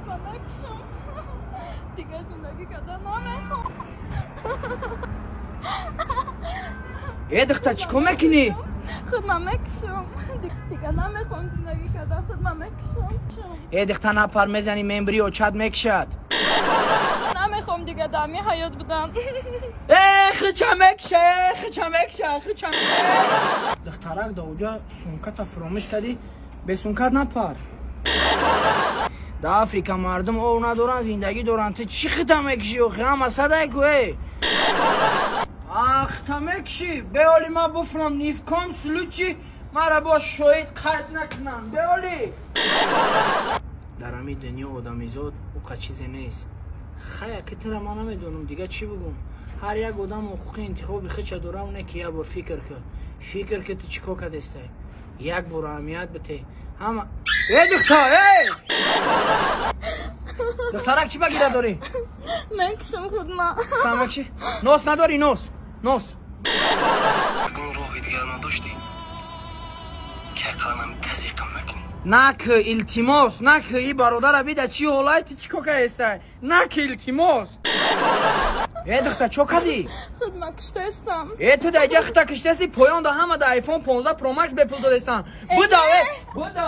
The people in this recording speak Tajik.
Худма мекушам. Дига зиндагӣ кардан намехоҳам. Э, духта, чӣ кор мекунӣ? Худма мекушам. Дига намехоҳам зиндагӣ кардан, худма мекушам. Э, духта, напар, мезанӣ мембри, очат мекушад. Намехоҳам дига дар ҳамин ҳаёт будан. Э, хича мекуша, э, хича мекуша, хича. Духтарак, да уҷа сумката фуромӯш кардӣ, бе сумкат напар. Да Африка мардум ов надоранд, зиндагӣ доранд, ту чӣ хита мекушӣ охи? Ҳама садай ку, э? Ахта мекушӣ, беоли ман буфурам, ни в коем случае мара бо шоҳид қайд накунам, беоли. Дар ҳамин дунё одамизод уқа чизе нест. Хая ки тура ман намедонам дига чӣ бигӯм. Ҳар як одам ҳуқуқи интихоби худша дора, оне ки як бор фикр кун. Фикр ки ту чӣ кор кардестай. Як бор аҳамият бите. Ҳама Э, духтар, э! Духтарак, чӣ ба гира дорӣ? Мекушам худма. Та мекушӣ? Нос надорӣ, нос? Нос. Ягон роҳи дигар надоштӣ, ки ақаллан тазиқам накунӣ? Нак, илтимос, нак, и бародара бида чӣ ҳолай, ту чӣ кор кардестай? Нак, илтимос. Э, духтар, чо кардӣ? Худма куштаистам. Э, ту дар иҷа хита киштаси, поён да ҳама да iPhone 15 Pro Max бепул додестан. Буда, э, буда.